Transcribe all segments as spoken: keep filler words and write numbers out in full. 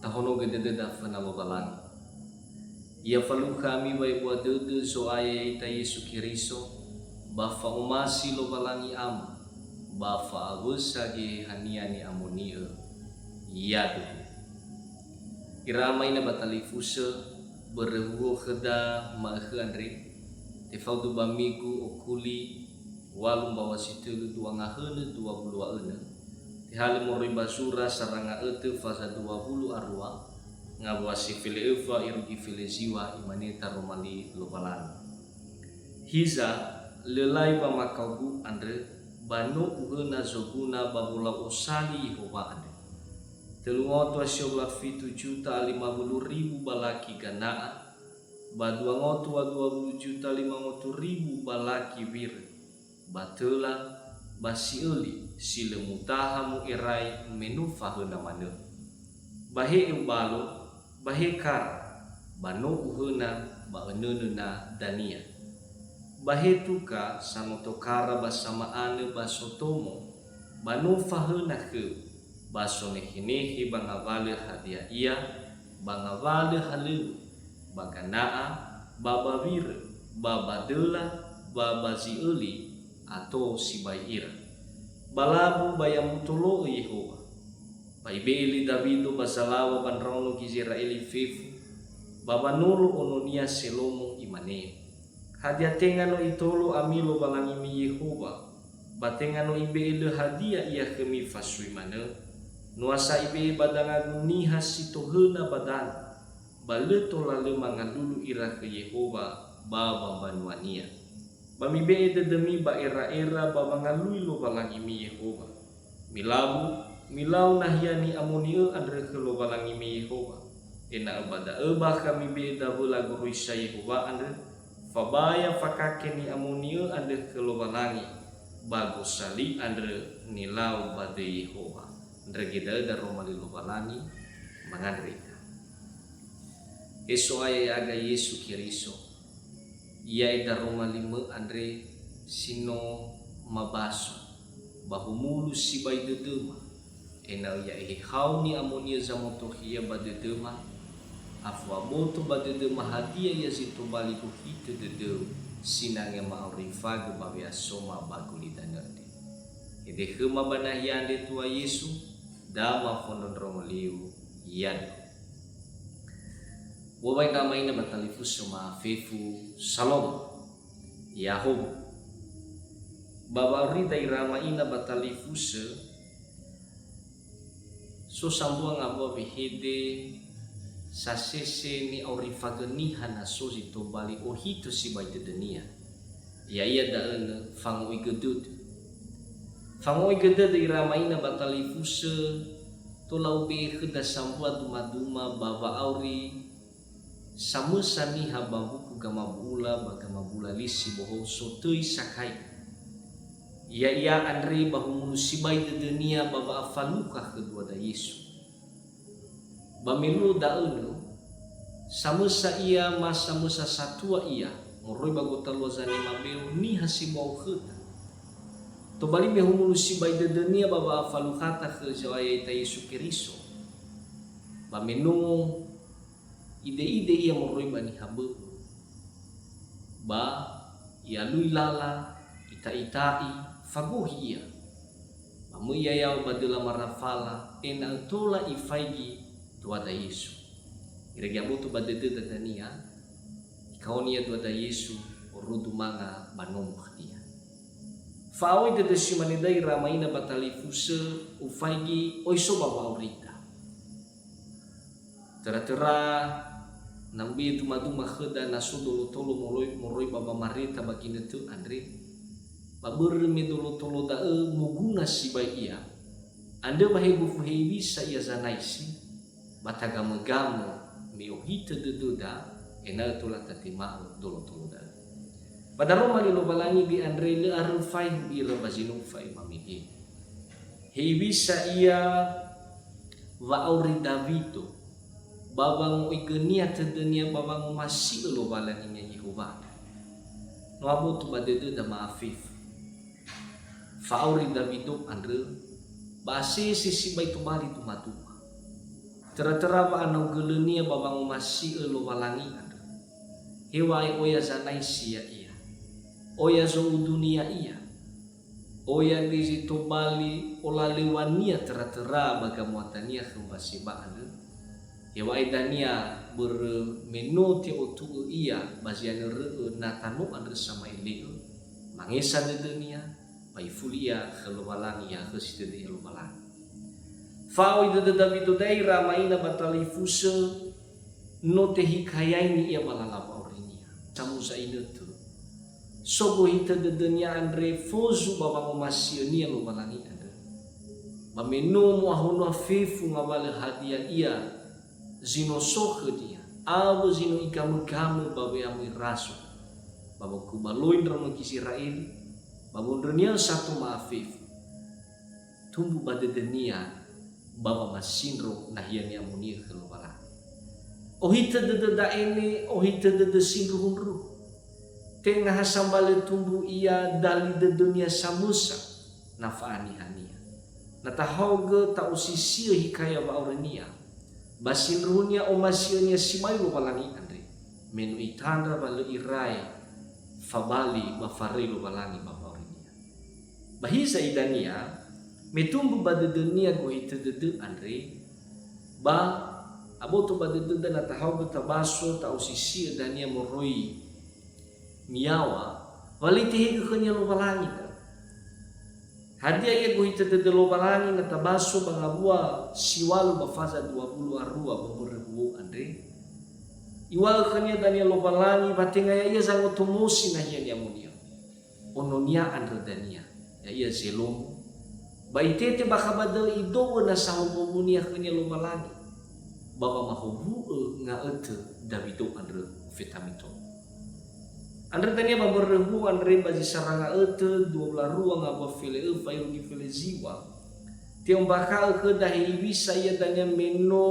Tahonogö dödöda föna Lowalangi. Ya falukha ami wa'ebua dödö Zo'aya ya'ita Yesu Keriso, ba fa'omasi Lowalangi Ama, ba fa'awösa Geheha-Nia ni'amoni'ö. Yaduhu. Ira ama ina ba talifusö, börö huo khöda ma'ökhö andre, tefaudu ba Migu okuli walu mbaŵa si tölu dua ngahönö dua wulu a önö, tehalö moroi ba zura saranga ötö faza dua wulu a rua, ngawua si fele öfa irugi fele ziŵa, imane taroma li Lowalangi. Hiza, lö lai wamakao gu andrö, ba no uhöna zoguna ba wolau osali Yehowa andrö. Tölu ngotu a siola fitu juta a lima wulu ribu ba laki gana'a, ba dua ngotu a dua wulu juta lima ngotu ribu ba laki wirö, ba töla, ba si'öli si lö mutaha mu'erai me no fahöna manö. Ba he eubalo, ba he kara, ba no uhöna ba önönö na dania. Ba he tuka sanotokara ba sama'anö ba sotomo, ba no fahöna khöu, ba sonehenehe ba ngawalö hadia ia, ba ngawalö halöŵö, ba gana'a, ba ba wirö, ba ba döla, ba ba zi öli, ato sibai ira. Ba labu ba ya mutolo'ö Yehowa. Ba ibe'e li Dawido ba zalaŵa ba ndraono Gizera'eli fefu, ba wanolo ononia Selomo, imane, Hadia tenga no itolo ami Lowalangimi Yehowa, ba tenga no ibe'e lö hadia ia khömi fasui manö? Noasa ibe'e ba dangagu niha si tohöna ba danö, ba lö tola lö mangalulu ira khö Yehowa ba ba mbanua-Nia. Ba mibe'e dödömi ba era'era ba wangalui Lowalangimi Yehowa. Milabu, milau nahia ni'amoni'ö andrö khö Lowalangimi Yehowa, ena'ö ba da'ö bakha mibe'e dawöla goroisa Yehowa andrö, fabaya fakake ni'amoni'ö andrö khö Lowalangi, ba gosali andrö nilau ba döi Yehowa. Ndragi da'ö daroma li Lowalangi, mangandrö ita. He So'aya ya'aga Yesu Keriso, Ya'e daroma limö andre si no mabaso, ba humulu sibai dödöma, ena'ö ya'e hehau ni'amoni'ö zamotokhia ba dödöma, afu aboto ba dödöma hadia ia zi tobali gohitö dödöu sinangea ma'aurifagö ba we'asoma ba gulidanö andre. Hede khöma ba nahia andre tua Yesu, da mafondrondrongo liu, yadu. Wowai ndra ama ina ba talifusö ma'afefu Salomo, Yahobo. Ba wa'aurida ira ama ina ba talifusö, so sambua ngawua wehede sasese ni'aurifagö niha na so zi tobali ohitö sibai dödönia. Ya'ia da'ö nö fango'igö dödö. Fango'igö dödö ira ama ina ba talifusö, tola ube'e khöda sambua dumaduma ba wa'auri samösa niha ba mbuku Gamabu'ula ba Gamabula Li Sibohou Sotöi Sakai. Ya'ia andre ba humulu sibai dödönia ba wa'afalukha khö duada Yesu. Ba me luo da'ö nö, samösa ia ma samösa satua ia, moroi ba gotalua zanema beo niha si bau khöda. Tobali me humulu sibai dödönia ba wa'afalukhata khö Zo'aya ya'ita Yesu Keriso. Ba me no ide-ide ia moroi ba niha bö'ö. Ba i'alui lala, ita'i-ta'i, fagohi ia. Ba möi ia yaŵa ba döla marafala, ena'ö tola ifaigi duada Yesu. Irege aboto ba dödöda dania, ikaoni ia duada Yesu, orudu manga ba nomo khönia. Fa'aoi dödö si mane da'ö ira ama ina ba talifusö, ufaigi oi so ba wa'aurida. Töra-töra, na ube'e dumaduma khöda na so dolotolo moroi, moroi ba wamareta ba ginötö andre, ba börö me dolotolo da'ö moguna sibai ia, andrö ba he gofu hewisa ia zanaisi, ba tagamö-gamö me ohitö dödöda, ena'ö tola tatema'ö dolotolo da'ö. Ba daroma li Lowalangi gö andre lö aröu faehu ira ba zi no ufa'ema mege. Hewisa ia wa'auri Dawido, ba wango'igönia tödönia ba wangomasi'ö Lowalanginia Yehowa. No aboto ba dödöda ma'afefu. Fa'auri Dawido andrö, ba asese sibai tobali dumaduma. Töra-töra wa'anaugölönia ba wangomasi'ö Lowalangi andrö. Heŵa'ae oya zanaisi ya'ia. Oya zo'uduni ya'ia. Oya gö zi tobali olalöŵania töra-töra ba gamuatania khö Mbatseba andrö. Heŵa'ae dania börö me no te'otu'ö ia ba zi anörö'ö na tanö andrö sama'ele'ö, mangesa dödönia, ba ifuli ia khö Lowalangi, i'akhösi dödönia Lowalangi. Fao idödö Dawido da'e ira ama ina ba talifusö, no tehikayaini ia ba lala wa'aurinia. Samuza inötö. So gohitö dödönia andre fozu ba wangomasi'önia Lowalangi andrö. Ba me no mo'ahonoa fefu ngawalö hadia ia zi no so khönia, awö zi no igamögamö ba we'amöi razo, ba wakubaloi ndraono Gizera'eli, ba wondrönia sato ma'afefu. Tumbu ba dödönia ba wamasindro nahia ni'amoni'ö khö Lowalangi. Ohitö dödö da'e ne, ohitö dödö sindruhundruhu. Tenga ha sambalö tumbu ia dali dödönia samösa na fa'anihania. Na tahaogö ta'osisi'ö hikaya wa'aurinia, ba sindruhunia omasi'önia sibai Lowalangi andre, me no itandra wa lö irae fabali ba faröi Lowalangi ba wa'aurinia. Ba hiza idania, me tumbu ba dödönia gohitö dödö andre, ba aboto ba dödöda na tahaogö tabaso ta'osisi'ö dania moroi miyaŵa, wa lö itehegö khönia Lowalangi da'ö. Hadia ia gohitö dödö Lowalangi na tabaso ba ngawua siŵalö ba faza dua wulu a rua ba mbörö huo andre? Iŵa'ö khönia dania Lowalangi wa tenga ya'ia zangotomosi nahia ni'amoni'ö. Ononia andrö dania, ya'ia Zelomo, ba itete bakha ba da'ö ido'ö nasa howu-howunia khönia Lowalangi, ba wamahowu'ö nga'ötö Dawido andrö ofeta mito. Andrö dania ba mbörö huo andre ba zi sara nga'ötö dua wulu a rua ngawua fele'ö fairugi feleziŵa. Te'ombakha'ö khöda hewisa ia dania me no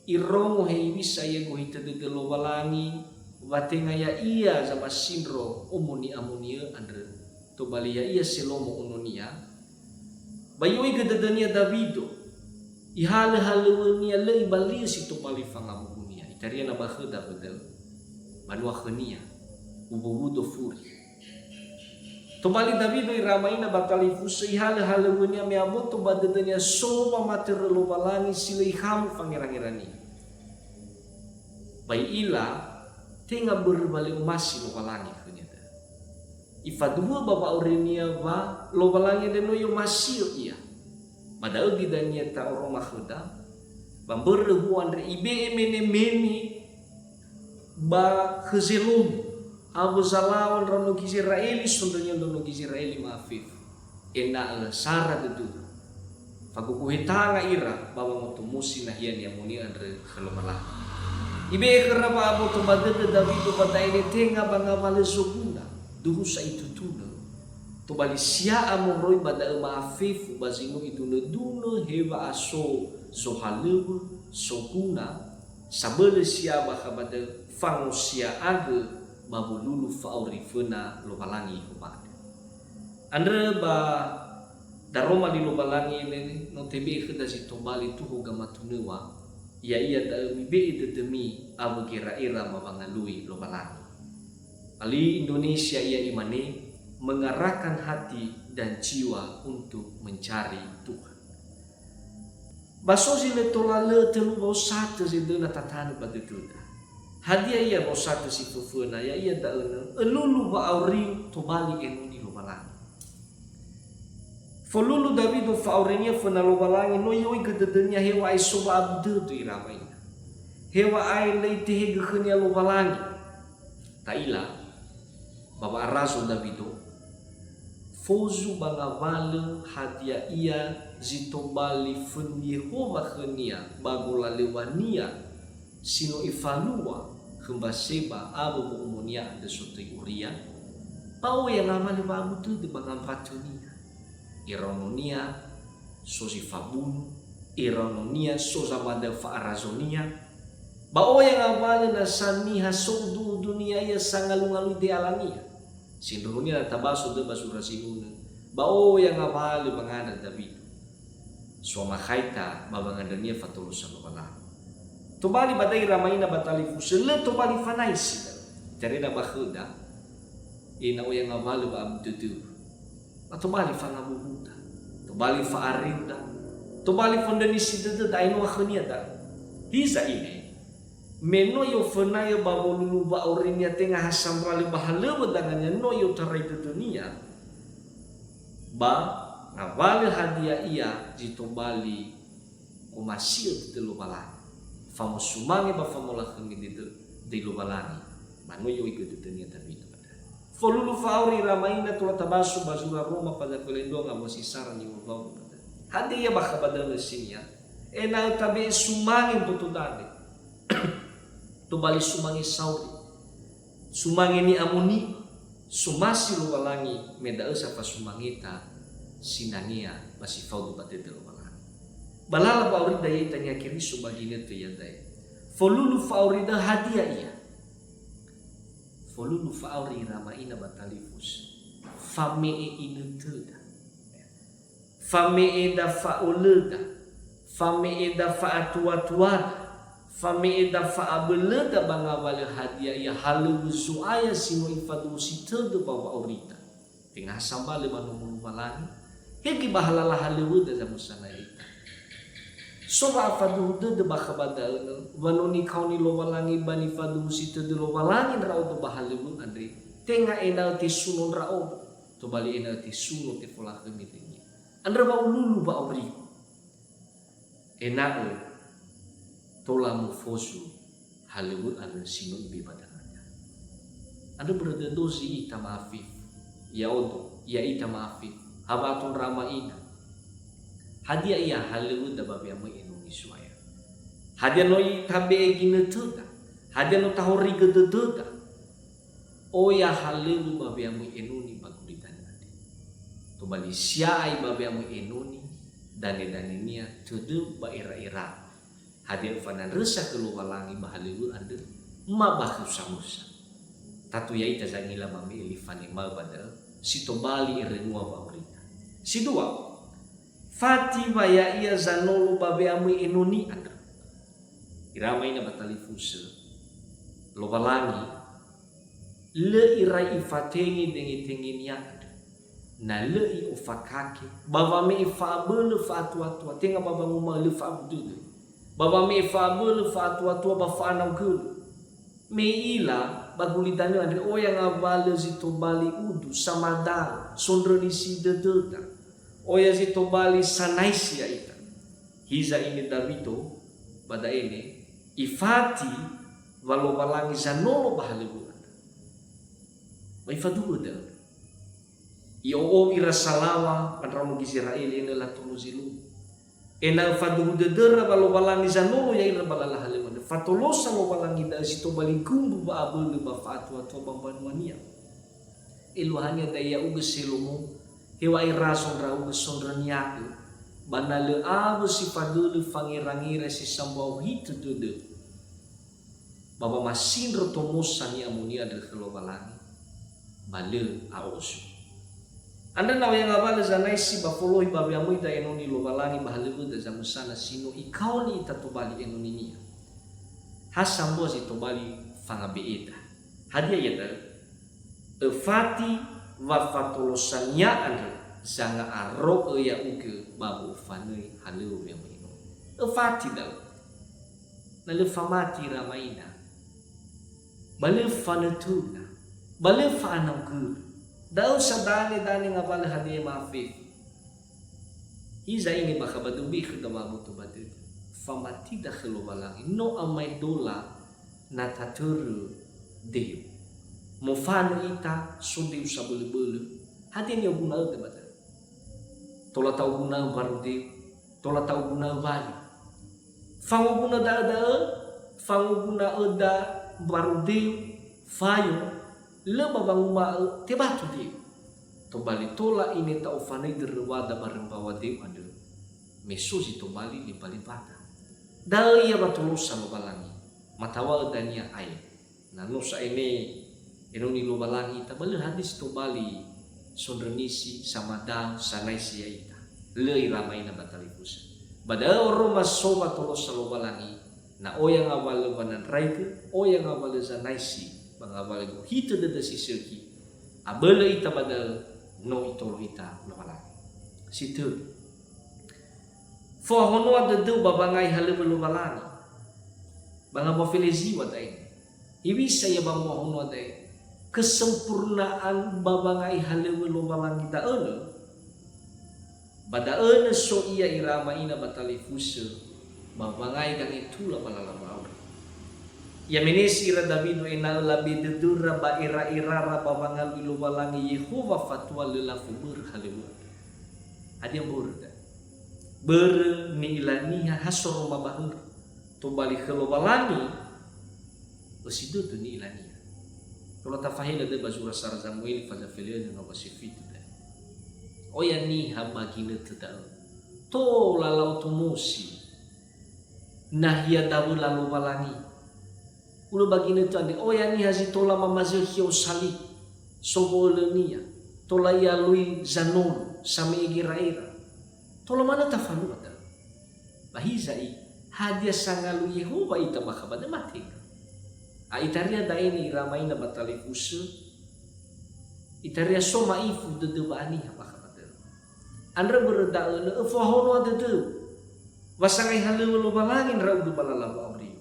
irongo hewisa ia gohitö dödö Lowalangi, wa tenga ya'ia zamasindro omo ni'amoni'ö andrö, tobali ya'ia Zelomo ononia, ba i'oigö dödönia Dawido, ihalöhalöŵönia lö ibali'ö si tobali fangawuwunia, itaria na ba khöda ba da'ö, banua khönia, uwuwudo furi. Tobali Dawido ira ama ina ba talifusö, ihalöhalöŵönia me aboto ba dödönia so wamatörö Lowalangi si lö ikhamu fangerangerania. Ba i'ila, tenga börö wa lö omasi Lowalangi khönia da'ö. Ifaduhu'ö ba wa'aurinia wa Lowalangi andre no i'omasi'ö ia. Ba da'ö göi dania ta'oroma khöda, ba mbörö huo andre ibe'e menemene ba khö Zelomo, awö zalaŵa ndraono Gizera'eli, sondrönia ndraono Gizera'eli ma'afefu, ena'ö sara dödöda. Fagogohe tanga ira ba wangotomosi nahia ni'amoni'ö andrö khö Lowalangi. Ibe'e khöra wa'aboto ba dödö Dawido ba da'e ne tenga ba ngawalö zoguna, duhu sa itutunö. Tobali sia'a moroi ba da'ö ma'afefu ba zi no idunödunö heŵa'a so zohalöŵö, soguna, sabölö sia'a bakha ba da'ö fangosia'agö ba wolulu fa'auri föna Lowalangi Yehowa andrö. Andrö ba daroma li Lowalangi ne no tebe'e khöda zi tobali tuho gamatunöŵa, ya'ia da'ö mibe'e dödömi awö gera'era ba wangalui Lowalangi. Ahli Indonesia ia imane, mengarahkan hati dan jiwa untuk mencari Tuhan. Ba so zi lö tola lö tölu wa'osatö zedöna tatanö ba dödöda. Hadia ia wa'osatö si föföna? Ya'ia da'ö nö, ölulu wa'auriu tobali enoni Lowalangi. Folulu Dawido fa'aurinia föna Lowalangi, no i'oigö dödönia heŵa'ae so wa'abu dödö ira ama ina. Heŵa'ae lö itehegö khönia Lowalangi. Ta'ila, ba wa'arazo Dawido, fozu ba ngawalö hadia ia zi tobali fönu Yehowa khönia ba golalöŵania si no ifalua khö Mbatseba awö wo'omonia andrö sotöi Uria, ba oya ngawalö wa'abu dödö ba ngambatunia. Iraononia so zi fabunu, iraononia so zamada fa'arazonia, ba oya ngawalö nasa niha so udu-udunia ia sangalungalui dealania. Sindruhunia na tabaso dödö ba zura zinunö, ba oya ngawalö wangandrö Dawido. Somakhaita ba wangandrönia fatolosa Lowalangi. Tobali ba da'e ira ama ina ba talifusö, lö tobali fanaisi da'ö. Terena ba khöda, ena'ö ya ngawalö wa'abu dödöu. Ba tobali fangawuwuda, tobali fa'ariuda, tobali fondrönisi dödöda, aenoa khönia da'ö. Hiza ine, me no i'ofönai'ö ba wolulu wa'aurinia tenga ha sambalö ba halöŵö dangania no i'otarai dödönia, ba ngawalö hadia ia zi tobali omasi'ö dödö Lowalangi, famosumange ba famolakhömi dödö döi Lowalangi, ba no i'oigö dödönia Dawido andrö. Folulu fa'auri ira ama ina tola tabasu ba zura Roma, faza felendrua ngawua si sara niwa'ö-wa'ö ba da'ö. Hadia ia bakha ba da'ö nösinia? Ena'ö tabe'e sumange mboto dande. Tobali sumange sauri. Sumange ni'amoni'ö, somasi Lowalangi, me da'ö sa fasumangeta sinangea ba si faudu ba dödö Lowalangi. Ba lala wa'aurida ya'ita Niha Keriso ba ginötö iada'e. Folulu fa'aurida hadia ia? Folulu fa'auri ira ama ina ba talifusö. Fame'e inötöda. Fame'eda fa'olöda, fame'eda fa'atuatuada, fame'eda fa'abölöda ba ngawalö hadia ia halöŵö Zo'aya si no ifaduhusi tödö ba wa'aurida. Tenga ha sambalö ba nomo Lowalangi, he göi ba halala halöŵöda zamösana ya'ita. So wa'afaduhu dödö bakha ba da'ö, wa no nikaoni Lowalangi ba nifaduhusi tödö Lowalangi ndra'odo ba halöŵö andre, tenga ena'ö tesuno ndra'odo, tobali ena'ö tesuno tefolakhömi döinia. Andrö wa ululu wa'auriu, ena'ö tola mufozu halöŵö andrö si no ibe ba dangania. Andrö börö dödö zi ita ma'afefu, ya'odo, ya'ita ma'afefu, ha wa'ato ndra ama ina. Hadia ia halöŵöda ba we'amöi enoni Zo'aya? Hadia no itabe'e ginötöda? Hadia no tahorigö dödöda? Oya halöŵö ba we'amöi enoni ba gulidanö andre. Tobali sia'ai ba we'amöi enoni, dane-danenia tödö ba era-era. Hadia öfanandrösa khö Lowalangi ba halöŵö andrö, ma ba khöu samösa? Tatu ya'ita zangila mame'e li fanema'ö ba da'ö, si tobali erönua wa'aurida. Si dua, fati wa ya'ia zanolo ba we'amöi enoni andrö. Ira ama ina ba talifusö, Lowalangi lö irai ifatenge denge-denge-Nia andrö, na lö i'ofakake, ba wame'e fa'abölö fa'atuatua, tenga ba wanguma'ö lö fa'abu dödö, ba wame'e fa'abölö fa'atuatua ba fa'anaugölö. Me i'ila ba gulidanö andre, oya ngawalö zi tobali udu, samadao, sondrönisi dödöda, oya zi tobali sanaisi ya'ita. Hiza ine Dawido, ba da'e ne, ifati wa Lowalangi zanolo ba halöŵö andrö. Ba ifaduhu da'ö. I'o'ou ira salaŵa ba ndraono Gizera'eli enö latolo zi luo. Ena'ö faduhu dödöra wa Lowalangi zanolo ya'ira ba lala halöŵö andrö. Fatolosa Lowalangi da'ö zi tobali gumbu wa'abölö ba fa'atuatua ba mbanua-Nia. Eluahania da'e ya'ugö Selomo, heŵa'ae razo ndra'ugö sondrönia'ö, ba na lö awö si fadölö fangerangera si sambua ohitö dödö, ba wamasindro tomosa ni'amoni'ö andrö khö Lowalangi, ba lö a'ozo. Andrö na oya ngawalö zanaisi ba folohi ba we'amöida enoni Lowalangi ba halöŵöda zamösana si no ikaoni ita tobali enoni-Nia. Ha sambua zi tobali fangabe'eda. Hadia ia da'ö? Öfati wa fatolosa-Nia andrö zanga'aro'ö ya'ugö ba wo'ofanöi halöŵö we'amöi enoni. Öfati da'ö. Na lö famati ira ama ina, ba lö fanötöna, ba lö fa'anaugölö. Da'ö sa dane-dane ngawalö hadia ma'afefu. Hiza ine bakha ba dödö, khöda wa'aboto ba dödö. Famatida khö Lowalangi, no amaedola na tatörö deu. Mofanö ita, so deu sabölöbölö. Hadia ni'oguna'öda ba da'ö? Tola ta'oguna'ö mbaru deu, tola ta'oguna'ö wali. Fangoguna da'ö da'ö, fangoguna'öda mbaru deu, fayo, lö ba wanguma'ö tebatu deu. Tobali tola ine ta'ofanöi döröwada barö mbaŵa deu andrö, me so zi tobali lemba-lembada. Da'ö ia wa tolosa Lowalangi, mataŵa'ö dania ae. Na no sa'ae me enoni Lowalangi ita, ba lö hadia si tobali sondrönisi, samadao, sanaisi ya'ita. Lö ira ama ina ba talifusö. Ba da'ö oroma so wa'atolosa Lowalangi, na oya ngawalö wanandraigö, oya ngawalö zanaisi, ba ngawalö gohitö dödö si sökhi, abölö ita ba da'ö no Itolo ita Lowalangi. Si tölu. Fo'ahonoa dödöu ba wangai halöŵö Lowalangi. Ba ngawua feleziwa da'e. Hewisa ia ba mo'ahonoa da'e? Kesempurnaan ba wangai halöŵö Lowalangi da'ö nö. Ba da'ö nö so ia ira ama ina ba talifusö, ba wangai gangetula ba lala wa'auri. Ia menesi ira Dawido ena'ö labe dödöra ba era-erara ba wangalui Lowalangi Yehowa fatua lö lafobörö halöŵö andrö. Hadia mbörö da'e? Börö ni'ila niha ha soroma ba hörö. Tobali khö Lowalangi, ösi dödö ni'ila niha. Tola tafahela da'ö ba zura sara Zamueli faza felö'ö ngawua si fitu da'e. Oya niha ba ginötö da'ö. Tola la'otomosi nahia dawöla Lowalangi. Ulö ba ginötö andre, oya niha zi tola mamazökhi osali, sowo'ölönia, tola ialui zanolo, same'e gera'era. Tola manö tafalu'a da'ö. Ba hiza'i, hadia sangalui Yehowa ita bakha ba da'ö? Mate. A itaria da'e ni ira ama ina ba talifusö, itaria so ma'ifu dödö wa'aniha bakha ba da'ö. Andrö börö da'ö nö öfo'ahonoa dödöu, wa sangai halöŵö Lowalangi ndra'ugö ba lala wa'auriu.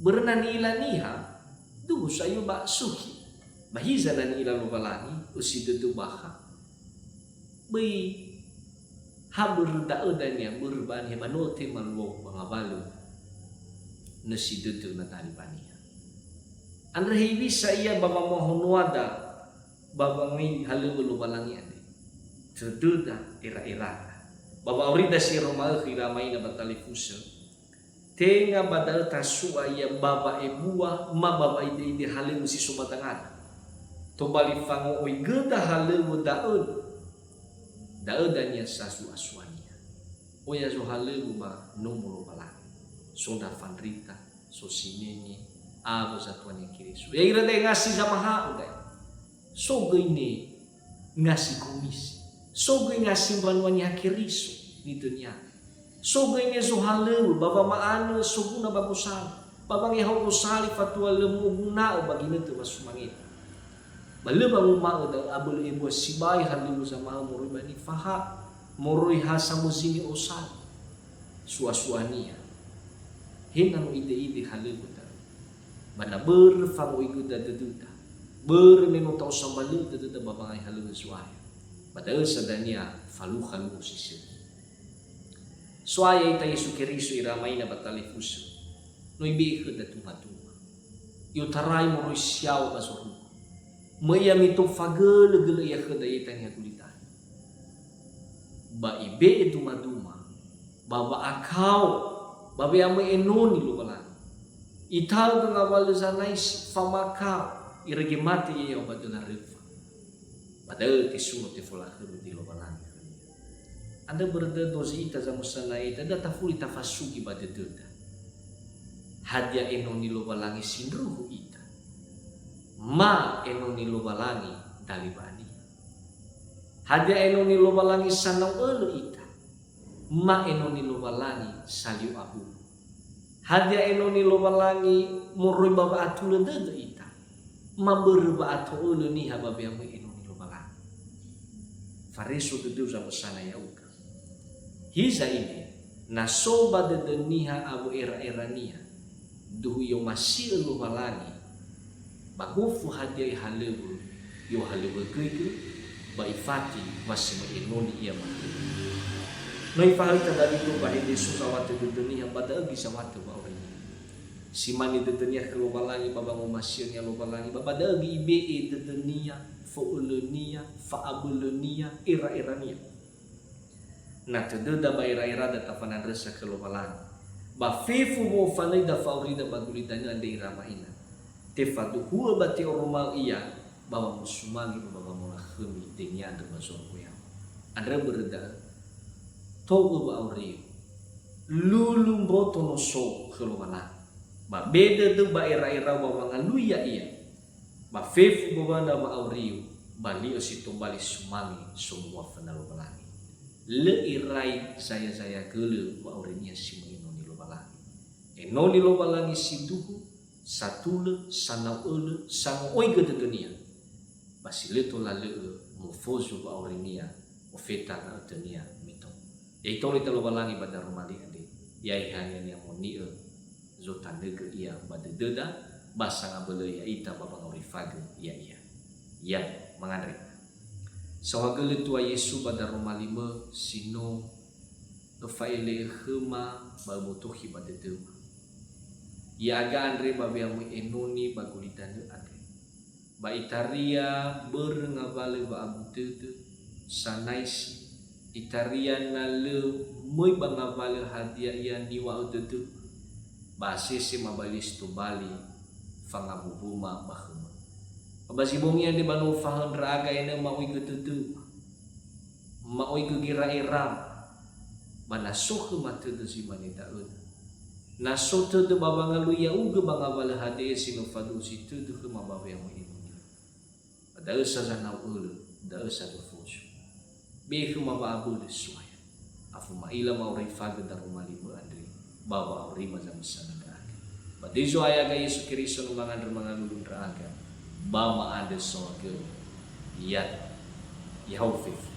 Börö na ni'ila niha, duhu sa io ba sukhi. Ba hiza na ni'ila Lowalangi, ösi dödö bakha. Böi ha börö da'ö dania, börö ba niha ba no tema luo ba ngawalö nösi dödö na tali ba niha. Andrö hewisa ia ba wamo'ahonoada ba wangai halöŵö Lowalangi andre? Tödöda era-erada. Ba wa'aurida si ero ma'ökhö ira ama ina ba talifusö, tenga ba da'ö tasu'a ia ba wa'ebua ma ba wa'ide'ide halöŵö si so ba dangada. Tobali fango'oigöda halöŵö da'ö. Da'ö dania sasu'a-su'ania. Oya zohalöŵö ba nomo Lowalangi. So ndra fandrita, so sinenge, awö zatuania Keriso. Ya'ira da'e ngasi zamaha'ö da'e. So göi ne ngasi komisi. So göi ngasi mbanua Niha Keriso nidönia. So göi ne zohalöŵö ba wama'anö soguna ba gosali, ba wangeha gosali fatua lö moguna'ö ba ginötö wasumangeta. Ba lö wanguma'ö da'ö abölö ebua sibai halöŵö zamaha'ö moroi ba nifahaö, moroi ha samözingi osali. Su'a-su'ania. He na no ide-ide halöŵö da'ö. Ba na börö fango'oigöda dödöda, börö me no ta'osambalö dödöda ba wangai halöŵö Zo'aya, ba da'ö sa dania falukha luo si sökhi. So'aya ita Yesu Keriso ira ama ina ba talifusö, no Ibe'e khöda dumaduma. I'otarai moroi si yaŵa ba zorugo. Möi ia mitou fagölö-gölö ia khöda ya'ita niha gulidanö. Ba Ibe'e dumaduma, ba wa'akao, ba we'amöi enoni Lowalangi. Itaõgö ngawalö zanaisi, famakao, irege mate ia yaŵa ba döla röfa. Ba da'ö tesuno tefolakhömö döi Lowalangi khönia. Andrö börö da'ö dozi ita zamösana ita, da tafuli tafasugi ba dödöda. Hadia enoni Lowalangi sindruhu ita? Ma enoni Lowalangi dali ba niha? Hadia enoni Lowalangi sanau ölö ita? Ma enoni Lowalangi salio awulo? Hadia enoni Lowalangi moroi ba wa'atulö dödö ita? Ma börö wa'ato'ölö niha ba we'amöi enoni Lowalangi? Fareso dödöu zamösana ya'ugö. Hiza ine, na so ba dödö niha awö era-erania, duhu i'omasi'ö Lowalangi, ba gofu hadia ihalöŵö, i'ohalöŵögöigö, ba ifati wa si möi enoni ia ba dödö. No ifahaö ita Dawido ba hede so zawatö dödö niha, ba da'ö göi zawatö wa'aurinia. Si mane dödönia khö Lowalangi ba wangomasi'önia Lowalangi, ba ba da'ö göi ibe'e dödönia, fo'ölönia, fa'abölönia, era-erania. Na tödöda ba era-erada tafanandrösa khö Lowalangi, ba fefu wo'ofanöida fa'aurida ba gulidanö andre ira ama ina, tefaduhu'ö ba te'oroma'ö ia ba wamosumange ba wamolakhömi döinia andrö ba zorugo yaŵa. Andrö börö da'ö, to'ö wa'auriu, lulu mboto no so khö Lowalangi, ba be dödöu ba era-erau ba wangalui Ya'ia, ba fefu gowana wa'auriu, ba li'ö si tobali sumange somuaföna Lowalangi. Lö irai zaya-zaya gölö wa'aurinia si möi enoni Lowalangi. Enoni Lowalangi si duhu, satulö, sanau'ölö, sango'oigö dödönia. Ba si lö tola lö'ö mofozu wa'aurinia, ofeta nga'ötönia me tou. Ya'itolo ita Lowalangi ba daroma li andre, ya'ia niha ni'amoni'ö zotanögö ia ba dödöda, ba sangabölö ya'ita ba wangoraifagö ya'ia. Ya, mangandrö. Saohagölö tua Yesu ba daroma limö si no öfa'ele'ö khöma ba ömotokhi ba dödöma. Ya'aga andre ba we'amöi enoni ba gulidanö andre. Ba itaria börö ngawalö wa'abu dödö, sanaisi, itaria na lö möi ba ngawalö hadia ia niŵa'ö dödöma, ba asese ma ba li si tobali fangawuwuma ba khöma. Ba ba zi bongi andre ba no ufahaö ndra'aga ena'ö ma'oigö dödöma, ma'oigö gera'erama, ba na so khöma tödö zi mane da'ö, na so tödö ba wangalui ya'ugö ba ngawalö hadia si no faduhu si tödö khöma ba we'amöi enoni. Ba da'ö sa zanau'ölö, da'ö sa zofozu. Be khöma wa'abölö So'aya. Afo ma'ila ma'oraifagö daroma limö andre, ba wa'aurima zamösana ndra'aga. Ba döi Zo'aya aga Yesu Keriso no mangandrö mangalulu ndra'aga, ba ma'andrö saohagölö. Ya, ya'ahowu fefu.